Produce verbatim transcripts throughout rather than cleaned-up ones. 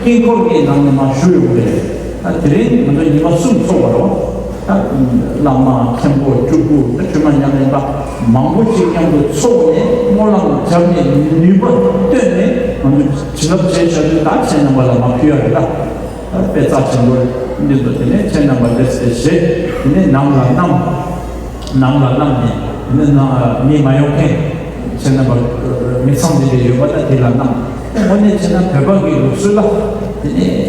དཀྱིལ་འཁོར་གྱི་ནང་ནས་མར་ཞུ་ཡོང་གི་རེད། ད་དེ་རིང་ང་ཚོ་ཉི་མ་གསུམ་ཚོགས་པ་རོ། ད་བླ་མ་མཁན་པོ་སྤྲུལ་སྐུ་ད་ཁྲོས་མ་མཉམ་མེད་པ་མང་པོ་ཅིག་མཉམ་དུ་ཚོགས་ནས་སྨོན་ལམ་བརྒྱབ་ནས་ནུས་པ་བཏོན་ནས་ང་ཚོ་བྱིན་རླབས་བྱས་བྱ་དུས་ད་ཁྱེད་རྣམ་པ་ལ་མར་ཕུལ་ཡ་རེད། ད་དཔེ་རྩ་ཆེན་པོ་འདི་ཚོ་དེ་ནས་ཁྱེད་རྣམ་པ་ལས་ཏེ་བཞེས། དེ་ནས་ནང་ལ་བསྣམས། ནང་ལ་བསྣམས་ནས་དེ་ནས་ནང་མི་མ་ཡོང་མཁན་ཁྱེད་རྣམ་པ་མི་ཚང་འདི་འདྲ་ཡོད་པ་ད་དེ་ལ་བསྣམས། དངོས་གནས་བྱས་ན་བོད་པ་གི་ལུགས་སྲོལ་ལ་དེ་ནས་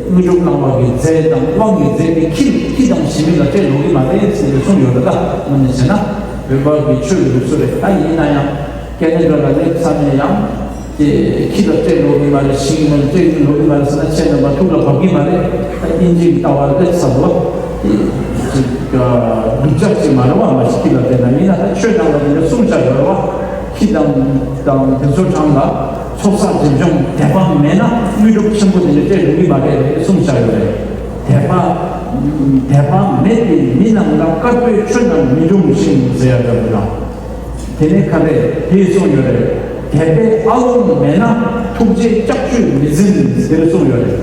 དངོས་གྲུབ་བླང་བ་གི་རྫས་དང་དབང་གི་རྫས་དེ་ཁྱི་ཁྱི་དང་ཞི་མི་ལ་སྤྲད་ཡོང་གི་མ་རེད་ཟེར་ནས་གསུངས་ཡོད་རེད། ད་དངོས་གནས་བྱས་ན་བོད་པ་གི་ཆོས་ཀྱི་ལུགས་སྲོལ་རེད། ད་ཡིན་ན་ཡང་ཀེ་ན་ཌ་ལ་སླེབས་ཚར་ནས་ཡང་དེ་ཁྱི་ལ་སྤྲད་ཡོང་གི་མ་རེད། ཞི་མི་ལ་སྤྲད་ཡོང་གི་མ་རེད་ཟེར་ན་ཁྱེད་རྣམ་པ་ཐུགས་ལ་བབས་ཀྱི་མ་རེད། ད་དབྱིན་ཇི་གི་ལྟ་བ་སླེབས་ཚར་འདུག་བ། དེ་ཅིག་སྡུག་ཅག་ཅིག་མ་རེད་བ། མ་གཞི་ཁྱི་ལ་སྤྲད་ན། ཡིན་ན་ད་ཆོས་ནང་ལ་དེ་འདྲ་གསུངས་བཞག་ཡོད་རེད་བ། ཁྱི་དང་དང་དེ་ཚོ་གྲངས་ལ་ཚོགས་བསགས་སྒྲིབ་སྦྱོང་དད་པ་མེད་ན་དངོས་གྲུབ་ཆེན་པོ་དེ་འདྲ་སྤྲད་ཡོང་གི་མ་རེད་ཟེར་གསུངས་བཞག་ཡོད་རེད། དད་པ་དད་པ་མེད་པའི་མི་རྣམས་ལ་དཀར་པོའི་ཆོས་རྣམས་མི་འབྱུང་ཞིང་ཟེར་ཡ་འདྲ་པོ་དང་། དེ་ནས་ཁ་རས་དེ་གསུངས་ཡོད་རེད། དད་པའི་ཨ་ལོང་མེད་ན་ཐུགས་རྗེའི་ལྕགས་ཀྱུས་མི་འཛིན་ཟེར་གསུངས་ཡོད་རེད།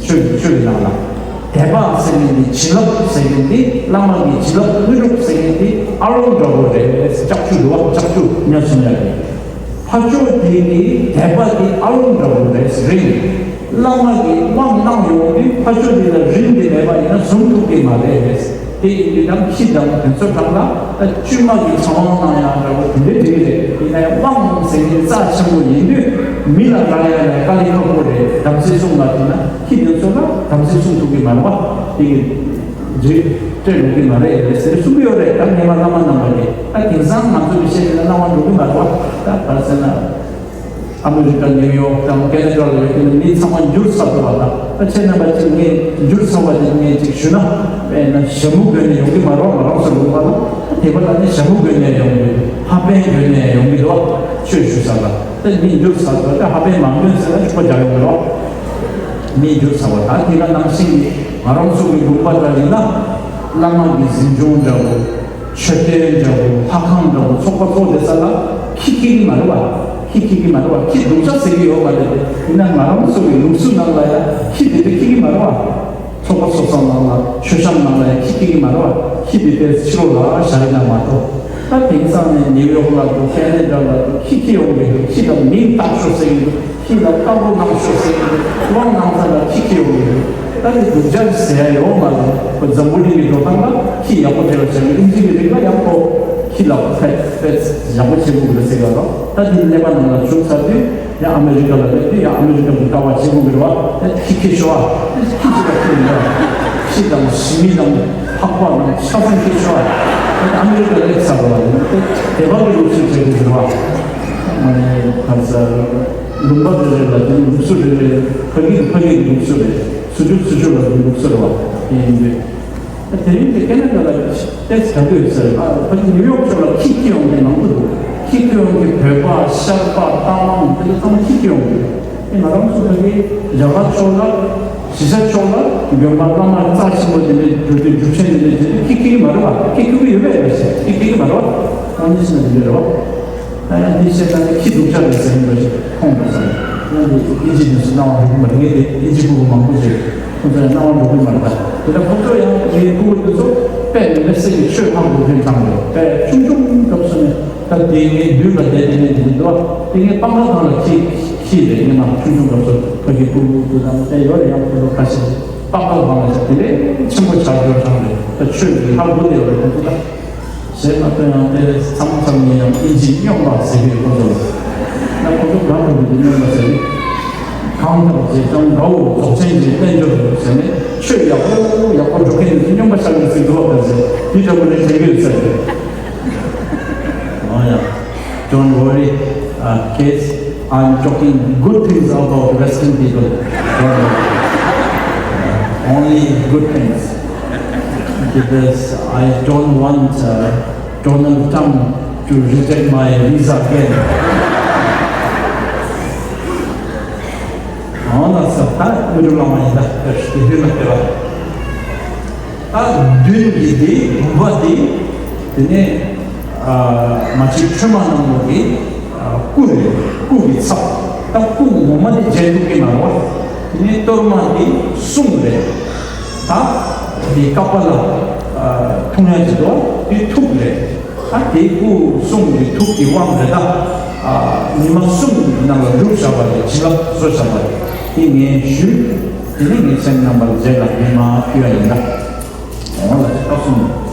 ཆོས་ཆོས་ཀྱི་ནང་ལ། དད་པ་ཟེར་མཁན་འདི་བྱིན་རླབས་ཟེར་མཁན་འདི་བླ་མ་གི་བྱིན་རླབས་དངོས་གྲུབ་ཟེར་མཁན་འདི་ཨ་ལོང་འདྲ་པོ་རེད། ལྕགས་ཀྱུ་འདུག་བ། ལྕགས་ཀྱུ་ཉག་གསུམ་ཡ་རེད། ཕ་ཕྱོགས་དེ་གི་དད་པ་འདི་ཨ་ལོང་འདྲ་པོ་རེད། རིང་བླ་མ་གི་དབང་གནང་ཡོང་དུས་ཕ་ཕྱོགས་དེ་ལ་རིན་དེ་མེད་པ་ཡིན་ན་བཟུང་ཐུབ་ཀྱི་མ་རེད། དེ་ཡིན་དུས་ནམ་ཁྱི་དང་དེ་ཚོ་གྲངས་ལ་ད་བཅོས་མ་གི་ཚང་བ་གནང་ཡང་འདྲ་པོ་དེ་འདྲའི་འགྲིག་རེད། ཡིན་ན་ཡང་དབང་ཟེར་མཁན་རྩ་ཆེན་པོ་ཡིན་དུས་མི་ལ་རག་ཡ་ལ་དཀའ་ལས་ཁག་པོ་རེད། དམ་ཚིག་སྲུང་མ་ཐུབ་ན་ཁྱི་དེ་ཚོ་ལ་དམ་ཚིག་སྲུང་ཐུབ་ཀྱི་མ་རེད་བ། དེ་གི་རྗེས་སྤྲད་འགྲོ་གི་མ་རེད་ཟེར་གསུང་གི་ཡོད་རེད། ད་སྔས་མ་བླ་མ་རྣམ་པ་གིས་ད་དེང་སང་ང་ཚོ་གི་བཤད་ཀྱི་ན་རྣ་བ་འགྲོ་གི་མ་རེད་བ། ད་ག་རེ་ཟེར་ན། ཨ་མི་རི་ཀ་ནིའུ་ཡོག་དང་ཁེ་ན་ཌ་ལ་ཡོད་མཁན་མི་ཚང་མ་འགྱུར་ཚར་འདུག་བ། ད་ཁྱེད་རྣམ་པ་ཅིག་ངས་འགྱུར་ཚར་བ་དེ་ངས་ཅིག་ཞུ་ན། དཔེར་ན་ཞྭ་མོ་གོན་ནས་ཡོང་གི་མ་རེད། ང་རང་ཚོ་ལུང་པ་ལ་དེ་བ་ལ་ནི་ཞྭ་མོ་གོན་ནས་ཡོང་གི་འདུག་ཧ་པན་གོན་ནས་ཡོང་གི་འདུག་ཆོས་ཞུ་ས་ལ་ད་མི་འགྱུར་ཚར་འདུག་ད་ཧ་པན་མ་གོན་ཟེར་ན་ཆོག་པ་རྒྱག་ཡོང་གི་རེད། མི་འགྱུར་ཚར་བ་ད་དེ་ག་ནང་བཞིན་གྱི་ང་རང་ཚོ་གི་ལུང་པ་འདྲ་ཡིན་ན་བླ་མ་གི་གཟིམ་ཆུང་འདྲ་བོ། མཆོད་རྟེན་འདྲ་བོ། ལྷ་ཁང་འདྲ་བོ། ཚོགས་པ་ཚོགས་བསྡད་ས་ལ་ཁྱི་སྐྱེ་གི་མ་རེད་བ། ཁྱི་སྐྱེ་གི་མ་རེད་བ། ཁྱི་སྡུག་ཅག་ཟེར་གི་ཡོད་མ་རེད་དེ། ཡིན་ན་ང་རང་ཚོ་གི་ལུགས་སྲོལ་ནང་ལ་ཡ་ཁྱི་དེ་འདྲ་སྐྱེ་གི་མ་རེད་བ། ཚོགས་པ་ཚོགས་ས་ནང་ལ་མཆོད་བཤམས་ནང་ལ་ཡ་ཁྱི་སྐྱེ་གི་མ་རེད་བ། ཁྱི་དེ་དེ་ཕྱི་ལོགས་ལ་བཞག་ཡིན་ན་མ་གཏོགས། ད་དེང་སང་ནས་ནིའུ་ཡོག་ལ་འདུག་ཁེ་ན་ཌ་ལ་འདུག་ཁྱི་སྐྱེ་ཡོང་གི་འདུག་ཁྱི་ལ་མིང་བཏགས་ཤོག་ཟེར་གི་འདུག་ཁྱི་ལ་དཀར་པོ་གནང་ཤོག་ཟེར་གི་འདུག་དབང་གནང་ས་ལ་ཁྱི་སྐྱེ་ཡོང་གི་འདུག་ད་ནི་སྡུག་ཅག་ཟེར་ཡ་ཡོད་མ་རེད། ཁོ་འཛམ་བུ་གླིང་གི་འགྲོ་སྟངས་ལ་ཁྱི་ཡག་པོ་སྤྲད་པ་བྱས་ནས་དབྱིན་ཇི་གི་རིག་པ་ཡག་པོ་ཁྱི་ལ་ཁོ་ཐད་དཔེ་ཡག་པོ་བྱེད་དགོས་རེད་ཟེར་གི་རོགས། ད་དེ་ཀླད་པ་ནང་ལ་བཅུག་ཚར་དུས་ཡང་ཨ་མེ་རི་ཀ་ལ་སླེབས་དུས་ཡང་ཨ་མེ་རི་ཀ་གི་ལྟ་བ་བྱེད་དགོས་གི་རེད་བ། ད་ཁྱི་ཁྱི་ཤོག་ཨ། ཁྱི་ཁྱི་ལ་ཁྱི་མི་འདྲ། ཁྱི་དང་ཞི་མི་དང་ཕག་པ་དང་ཆ་ཚང་ཁྱི་ཤོག་ཨ། ད་ཨ་མེ་རི་ཀ་སླེབས་ཚར་བ་ཡིན་ཏེ་དད་པ་གི་ལུགས་སྲོལ་བྱེད་དགོས་གི་རེད་བ། ཨ་ནི་ཁ་ས། ལུང་པ་རེ་རེ་ལ་དེ་ལུགས་སྲོལ་རེ་རེ། ཕ་གི་ཕ་གི་ལུགས་སྲོལ་རེད། སུ་ཇོ་སུ་ཇོ་ལ་དེ་ལུགས་སྲོལ་རེད་བ། དེ་ཡིན་དུས། ད་དེ་རིང་དེ་ཀེ་ན་ཌ་ལ་ཏེས་ག་དུས་ཟེར། ཨ་ཕ་གི་ནིའུ་ཡོག་ཕྱོགས་ལ་ཁྱི་སྐྱེ་ཡོང་མཁན་མང་པོ་འདུག་ཁྱི་སྐྱེ་ཡོང་མཁན་བོད་པ་ཤར་པ་རྟ་དབང་དེ་ཚོ་ཚང་མ་ཁྱི་སྐྱེ་ཡོང་གི་འདུག་དེ་ང་རང་ཚོ་ཕ་གི་རྒྱ་གར་ཕྱོགས་ལ་གཞིས་ཆགས་ཕྱོགས་ལ་དགོན་པ་བླ་མ་རྩ་ཆེན་པོ་དེ་འདྲའི་འགྲོ་དུས་རྒྱུ་ཆེན་དེ་འདྲའི་དེ་ཁྱི་སྐྱེ་གི་མ་རེད་བ། ཁྱི་སྐྱེ་གི་ཡོད་པས་རེད་ཟེར། ཁྱི་སྐྱེ་གི་མ་རེད་བ། ཨ་ནི་ཕྱིན་ན་དེ་འདྲ་རེད་བ། ཨ་ཡང་འདི་བཤད་ན་ནི་ཁྱི་སྡུག་ཅག་རེད་ཟེར་ཡིན་པ་ཞིག་མཐོང་འདུག་ཟེར། ཡང་འདི་ཨིན་ཇི་ནས་སུ་སྣང་བ་འགྲོ་གི་མ་རེད། ངས་དེ་ཨིན་ཇི་ཕྲུ་གུ་མང་པོ་ཞིག་ཁོང་ཚོ་ཡང་སྣང་བ་འགྲོ་གི་མ་རེད། ད་དེ་ལྟར་ཁོང་ཚོ་ཡང་ངའི་ཕྲུ་གུ་དེ་ཚོ་དཔེ་མི་སྲིད་ཀྱི་ཆོས་ཧ་གོ་མཁན་ཙམ་རེད། དཔེ་ཆུང་ཆུང་སྐབས་སུ་ནས་ད་དེ་ངའི་མདུན་ལ་བསྡད་དེ་ནས་འདི་འདུག་དེ་ངའི་པང་ཁ་སྒང་ལ་ཁྱི་ཁྱི་རེད། ངས་མ་ཆུང་ཆུང་སྐབས་སུ་ཕ་གི་ཕྲུ་གུ་དེ་དང་དེ་ཡོད་རེད། ཡང་ཕྲུ་གུ་ཁ་ཤས་པང་ཁ་སྒང་ལ་ཁྱི་དེ་ལས་ཆེན་པོ་ཆགས་འགྲོ་ཙམ་རེད། ད་ཆོས་ཀྱི་ཧ་གོ་བསྡད་ཡོད་རེད་ཁོང་ཚོ་ད། ཞེས་མ་ཐོན་ཡང་དེ་ཚང་ཚང་ཡིན་ཡང་ཨིན་ཇིའི་སྨྱོན་པ་ཟེར་གི་ཁོ་ཚོ་ལ། ཁོ་ཚོ་གང་རུ་འདི་སྨྱོན་པ་ཟེར་གི། གང་ལྟར་ཇེ་ཀྲང་དགའ་བོ་རྫོགས་ཆེན་གྱི་དཔལ་འབྱོར་ཟེར་ནས་ཆོས་ཡག་པོ་ཡག་པོ་འགྲོ་མཁན་འདི་སྨྱོན་པ་ཆགས་ཡོད་ཟེར་འདུག་བ་ཟེར། འདི་འདྲ་པོ་ནས་དྲན་གི་ཡོད་ཟེར་གི། ཨོ་ཡ། Don't worry, uh, kids. I'm talking good things about Western people. Don't worry. Uh, only good things. Because I don't want uh, Donald Trump to reject my visa again. ཨོ་ན་ས་ད་མི་རུ་ལ་མ་ཡིན་ད་ཤི་ཧི་ན་ཏེ་ར། ད་མདུན་གྱི་དེ་བུམ་པ་དེ་དེ་ནས་ཨ་མ་གཅིག་ཁྲོས་མ་གནང་ནོ་གི་ཨ་སྐུ་རེད། སྐུ་གི་ཚབ། ད་སྐུ་ངོ་མ་དེ་མཇལ་ཐུབ་ཀྱི་མ་རེད་བ། དེ་ནས་གཏོར་མ་འདི་གསུང་རེད། ད་འདི་ཀ་པ་ལ་ཐུང་ཡ་ཅིག་འདུག་འདི་ཐུག་རེད། ད་དེ་སྐུ་གསུང་འདི་ཐུག་གི་དབང་རེད། ད་ཉི་མ་གསུམ་ནང་ལ་འགྲུབ་བཞག་པ་རེད། བྱིན་རླབས་གསོ་བཞག་པ་རེད། དེ་ངས་ཞུས། དེ་ནས་ངས་སེམས་རྣམ་པར་མཛད་ལ་ངས་མ་ཕུལ་ཡ་ཡིན་ད། འོང་ལ་ཅིག་སྐབས་གསུམ།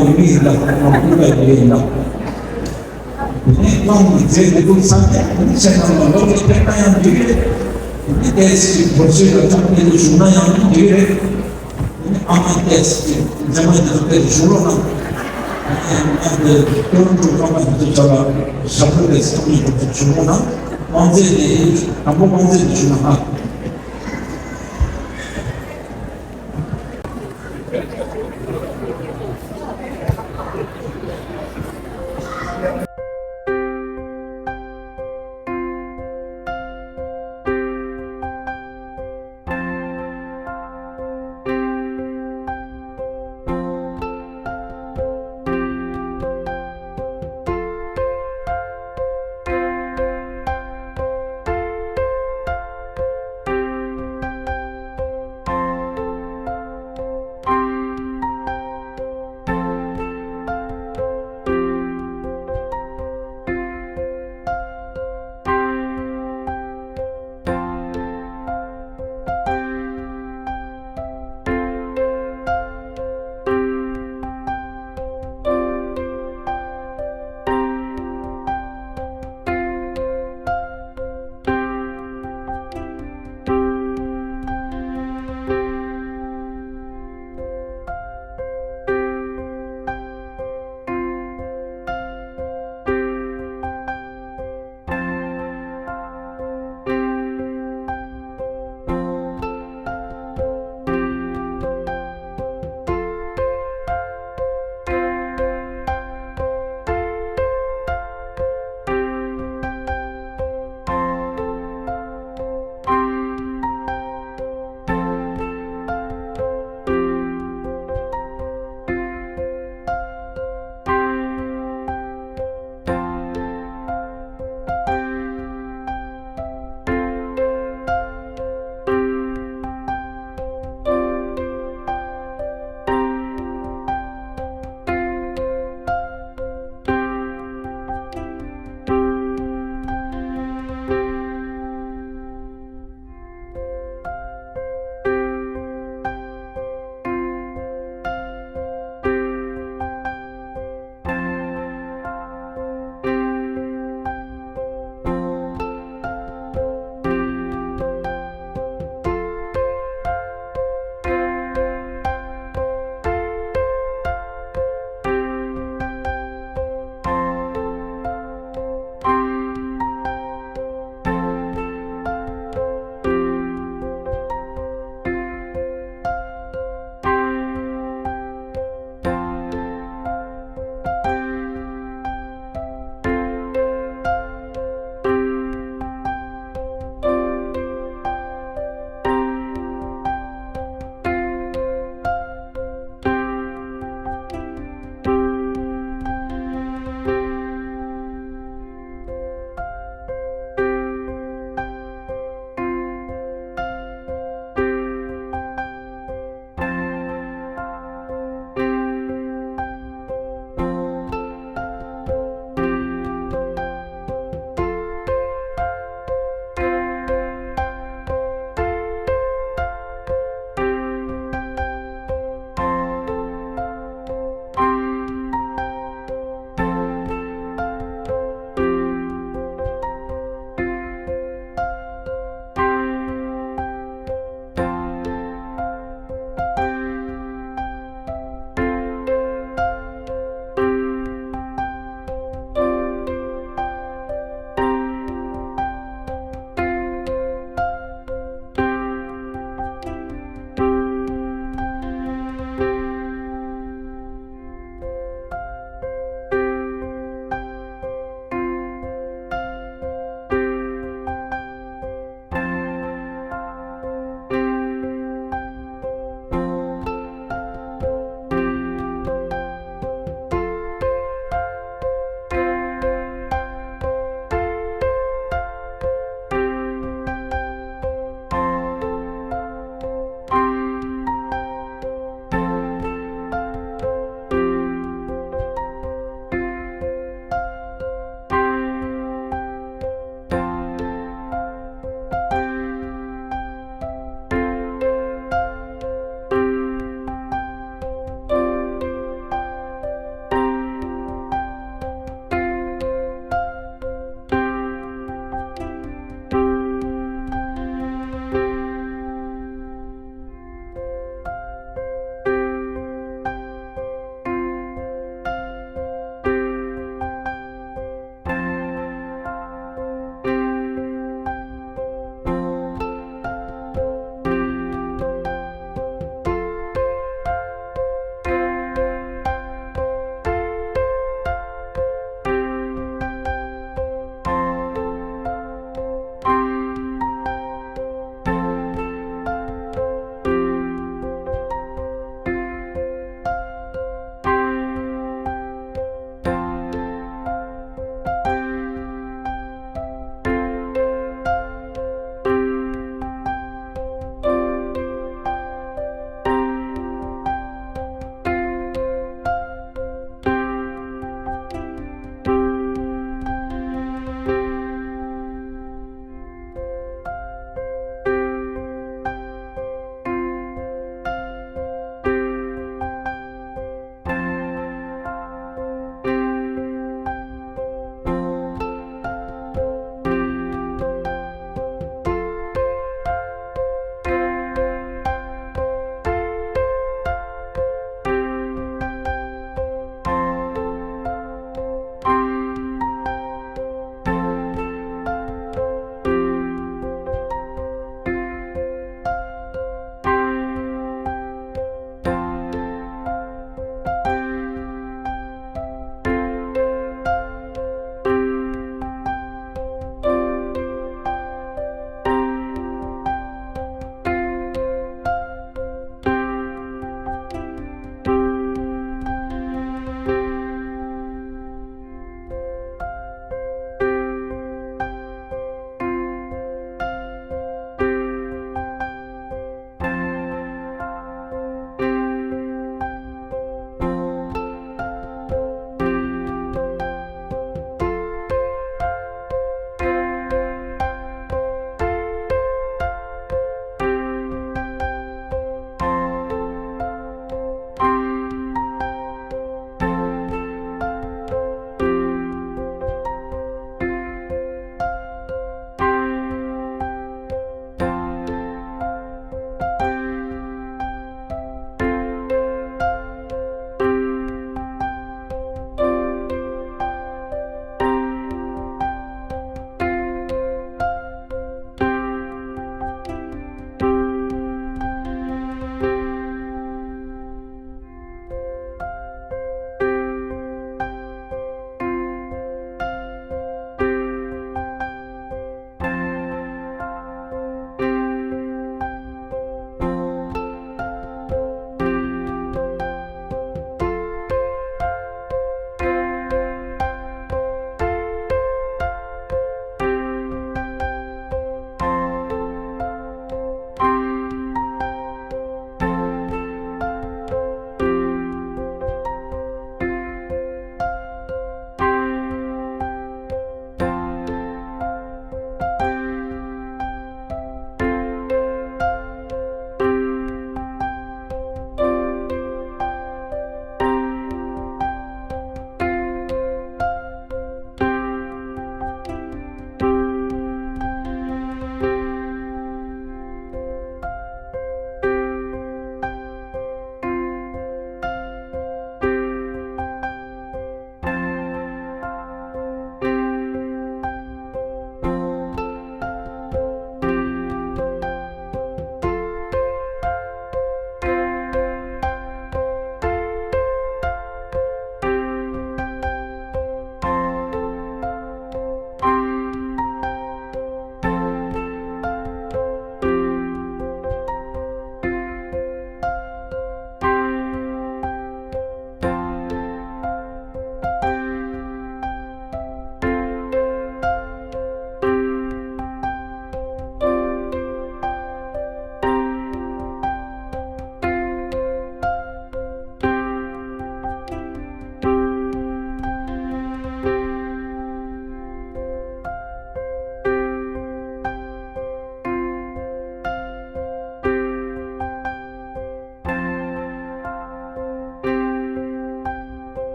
ཡིན་མིན་ལ་ང་ཀུན་དགའ་ཡིན་ལ། དེ་ནས་དབང་གིས་མཛད་དེ་འདུག་བསམ་སྟེ་དེ་ནི་ཁྱེད་རྣམས་ལ་ལོག་གི་ཕེབས་ན་ཡང་འགྲིག་གི་རེད། དེ་ནི་ཏོག་ཙམ་གྱི་བོར་ཆོས་ལ་ཐོག་ཏུ་བྱུང་ན་ཡང་འགྲིག་གི་རེད། དེ་ནི་ཨ་མ་ཏོག་ཙམ་གྱི་མཛེས་མ་འདི་ཚོ་ཏོག་ཙམ་བྱུང་རོགས་གནང་། ཨ་ནི་སྐྱོ་རུང་ཁྲོ་ཁ་མ་འདི་ཚོ་བྱ་བ་ཞབས་བྲོ་ཏོག་ཙམ་ཐོག་ནས་འགྲོ་ཚུལ་བྱུང་རོགས་གནང་། དབང་མཛད་དེ་དང་པོ་དབང་མཛད་དེ་བྱུང་ན་ཨ།